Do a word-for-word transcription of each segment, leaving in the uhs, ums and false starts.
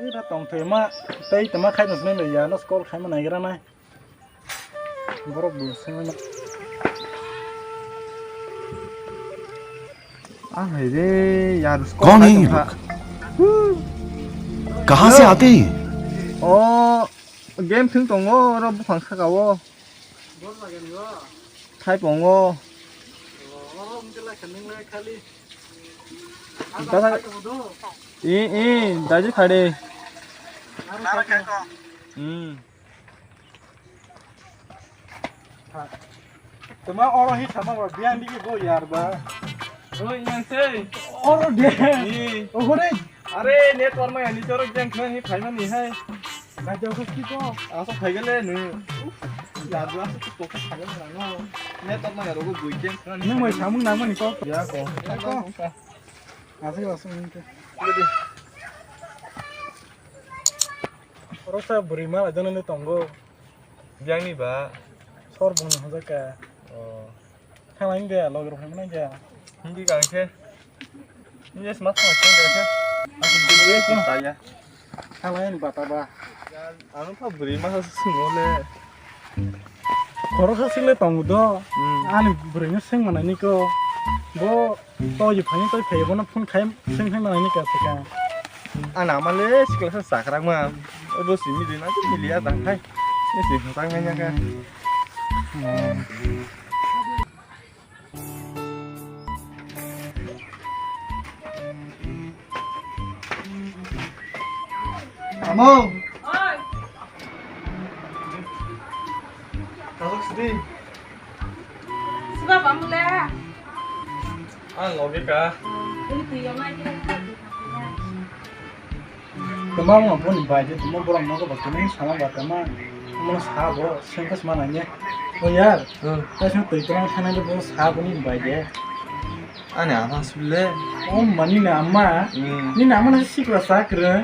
Ira tongthoi ma, tei tama khai nang sinai ya, no call khai ma naigra nai. Borok bo sengma. Ah, hai re, ya, call कौन है khai ये tongkha. लोग? कहाँ से आते हैं? Oh, game thwng tongo, oro buphang saka o. Thai pongo. Dada, i, i, daji phade. Hmm. Tuma oro hi sama ba, biang digi bo yar ba. Oi, yang sei. Oro de. Ni. Oro de. Are, network ma ani chorok jeng khna ni phaimani hai. Gajao khe ki ko? Asa phaigale ni. Ya, dua sa ko ko phaigale na no. Network ma ya rogo bui jeng khna ni. Nung mai samung nang mani ko. Ya ko. Ko. Asa asa mungkin. Oro sa buri ma la jana ni tongo. Biang ni ba. Sor bung na hojaka. Oh. Thanglaini de, logirok phaimani de. Hindi kang khe. Hindi sma thangla khe kang khe. Ako hindi khe kaya. Thanglaini bata ba. Ano pha bwrwi masa swngo le. Khoroksa sile tongo do. Hmm. Ani bwrwino swng manani ko. Bo toji phani toi phai bono phone khai swng khai manani ka thika. Ana male sikla sa sakrak ma. Bo simi de na miliya dang khai. Ni si thang khai ya ka. Hmm. Amo. Oi. Tabuk sidi. Siba pamule. Ang loge ka. Ini tuyo mai kira kira. Tama mo boni bai de, tama borok nogo ba kene sama ba tama. Mo sa bo, sengkas mana ne. O yar. Hmm. Ta sing tui tama sana de bo sa boni bai de. Ani ama sule. O mani na ama. Hmm. Ni na ama na sikla sakre.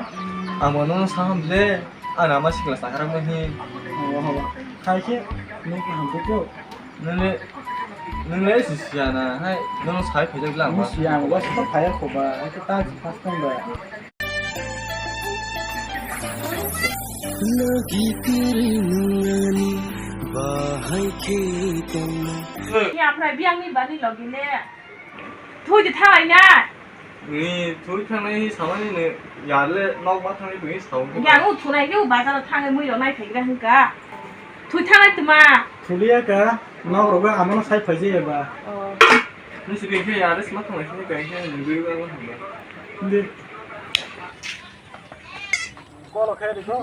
Ama no sa ham le. Ani ama sikla sakra mo hi. O ho. Khai ke no ko ham ko. Nini, nini si siya na, hai, nono sai phai jak lang ba. Siya ang ba sa phai ko ba, ta first time ba. Logi tiri nungani bahai khe tongna. Ni amra biang ni bani logi le. Thui di thalai na. Ni thui thangnai samani ni yar le nok ba thangni thui sao. Yang u thunai ke u bazar thangni mui rok nai phaigra hingka. Thui thangnai tuma. Thuliya ka nok rogo amano sai phai jaya ba. Oh. Ni sidi khe yar le sma thangnai sini kai khe ni gui ba ba hamba. Hindi. Kolo khe ri ko.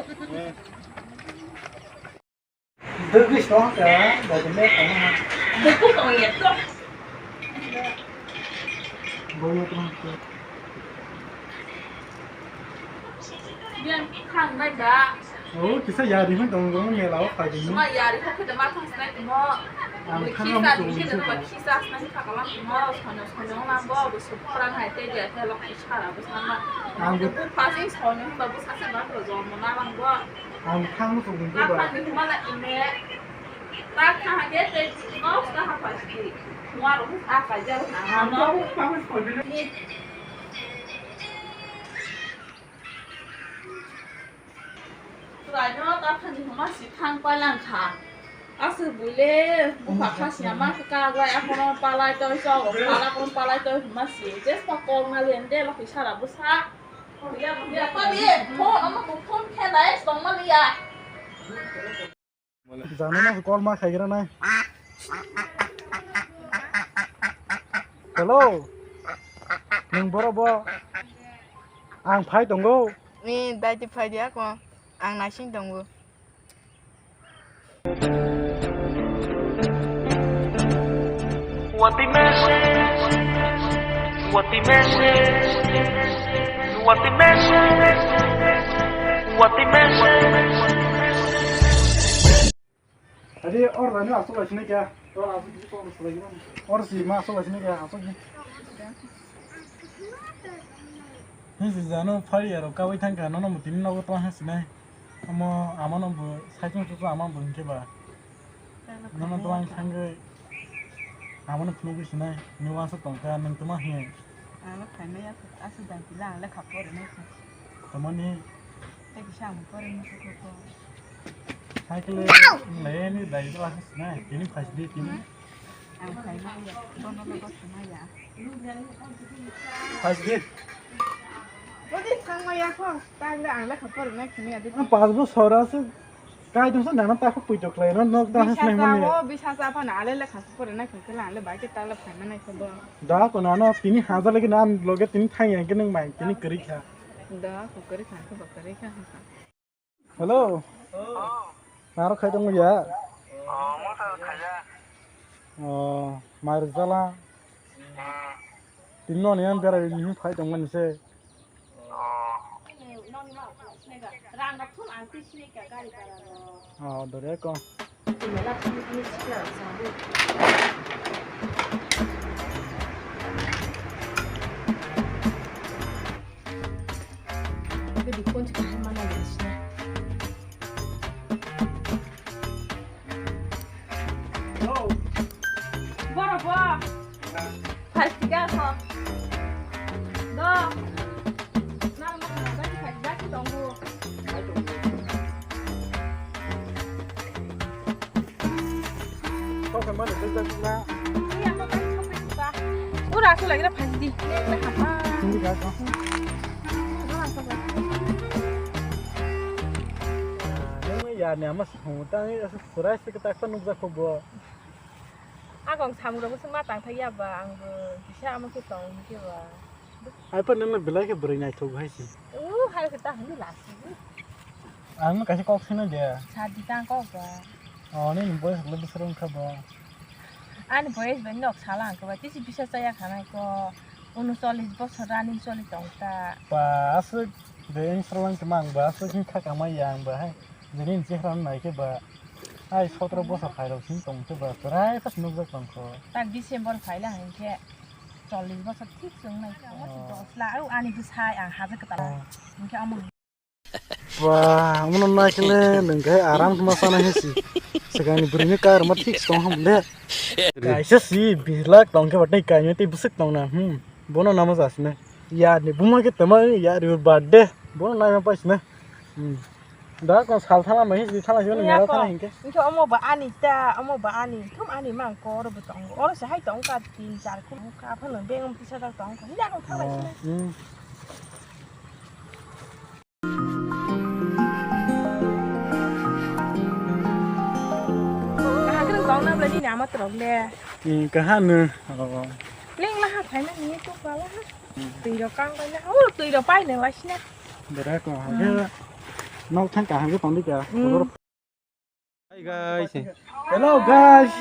Dugis no ka, dagune tong ha. Dugu tong ya to. Boyo tong ha. Biang khang nai ba. Oh, kisa yari hon tong gong mela o kha gini. Ma yari ho khida ma thang snai mo. Ang khang kisa am di khida ma kisa snai kha kala mo. Sono sono ma bo bo su phrang hai te ja te lok sara bo sana. Ang bo phasing sono ba bo sase ba ro jom na lang bo. Ang thang mo tong ba. Thang ni mala ine. Ta thang ha ge te no sta ha pa sti. Wa ro ha ka ja ha. Ang no. Ni. Chwraino ta thani hwnma si thang pailangkha. Aswk buile bupha khasya ma khe kaglai, aphano palai toi chok, phala kono palai toi hwnma si. Jespa kok ma lende lokhi sara bwsa. Buile buile pa biye, phone ama bo phone khe nai tongma liya. Janano call ma khaigra nai. Hello. Nwng boro bo? Ang phai tongo. Ni daiti phai di ako. Ang naising tongo. What the message? What the message? What the message? What the message? Adi or rani asuk lai sini kya? Or si ma asuk lai sini kya? Asuk ni. Ni si jano phari aro kawi thangka nono mutini nogo to hasinai. Amo amano bo saichung chuchu amano bo hinkhe ba. Nono twlang thangwi amano phunugwi sinai, nwng uansuk tongkha, nwng twma hiya? Ano phaimaya, aswk dang kila ang lekha porinai kha. Tamani Cycle le ni dai la has na, tini phas di tini. Ang khaima ya, bono logo khama ya. Phas di. Bodi thangma ya kho, tang le ang le khapor na khini adi. Pas bo sora se kai dong sa nana ta kho puito khlai no nok da has nai mani. Bisa sa pha na ale le khas por na khakhe la ale bai ke ta le phaima nai kho bo. Da ko nana tini hajar lagi nan loge tini thang yang ke nang mai tini kri kha. Da ko kri kha kho ba kri kha. Hello. Naro khai tong ya. Oh, masa khaya. Oh, mar jala. Hmm. Tini no niyan bera ni phai tong mani se. Oh. Oh, dore ko. Borok bo. Phaistika kho. Do. Nang nang nang dagi phaistika tongo. Iya, kok kan kok phaistika. Ura, aku lagi na phaisdi. Ini apa? Ini apa? Ura, aku lagi. Nung ya ni ama song ta ni asa surai se ta kho nukjak kho bo. Agong samung rok bwswk ma tang thai ya ba, ang bo kisa amo khe tong khe ba. Ai pa nang belai khe bwrwi naithok hai se. U hai khe ta hwnwi lasi. Ang no kaisa kok sino de. Sadi ta kok ba. O ni boyes le bwswk wng kha ba. Ani boyes bai nok sala ang khe ba tisi bisa chaya khanai ko. Unuchollis bosor running choli tong ta. Ba aswk de eng srwlang khe mang ba aswk khe kha kama yang ba hai. Jini ni chehra no nai khe ba ai sotro bosor phairok simi tong khe ba chwrai phas nukjak tong kho. Ta December phaila hinkhe chollish bosor thik chwng nai kho. Oh. Dos la, au ani bwsai ang hajakhe tala. Oh. Hinkhe amo. Ba, omono nai khe le nwng khe aram khe ma sana he si. Swkangni bwrwini kar ma thik tong ham le. Kaisa si bislak tong khe ba tei kainwi tei bwswk tong na. Hmm. Bono nama jasne. Yar ni buma khe tama yar your birthday. Bono naima paisne. Hmm. Da kon sal thana mai hi thana hi mera thana hinkhe. Hinkhe omo ba ani ta, omo ba ani. Thum ani mang kor bo tong. Oro se hai tong ka tin char khum ka phano beng tisa da tong. Ni da kon thang lai sine. Hmm. Kaham khe tong na bla nini ama torok le. Hmm, kaham no. Oh. Leng laha phaima ni to pala. Twi rok kang bai na. Oh, twi rok pai na lai sina. Dere ko ha. Nok thang kaham khe tong di ka. Hmm. Hi guys. Hello guys.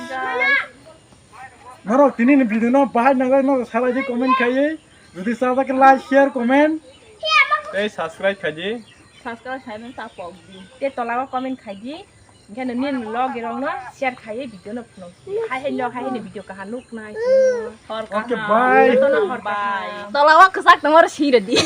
Norok tini ni video no bahai nangoi no salai di comment khai. Jodi sajak like share comment. Tei subscribe khai di. Subscribe khai man ta pok di. Te tola o comment khai di. Hinkhe no nin log rok no share khai video no phunuk. Hai hai no hai hai ni video kaham nuk nai. Hor kaham. Okay, bye. Tola o kwchak tongma ro sing rw di.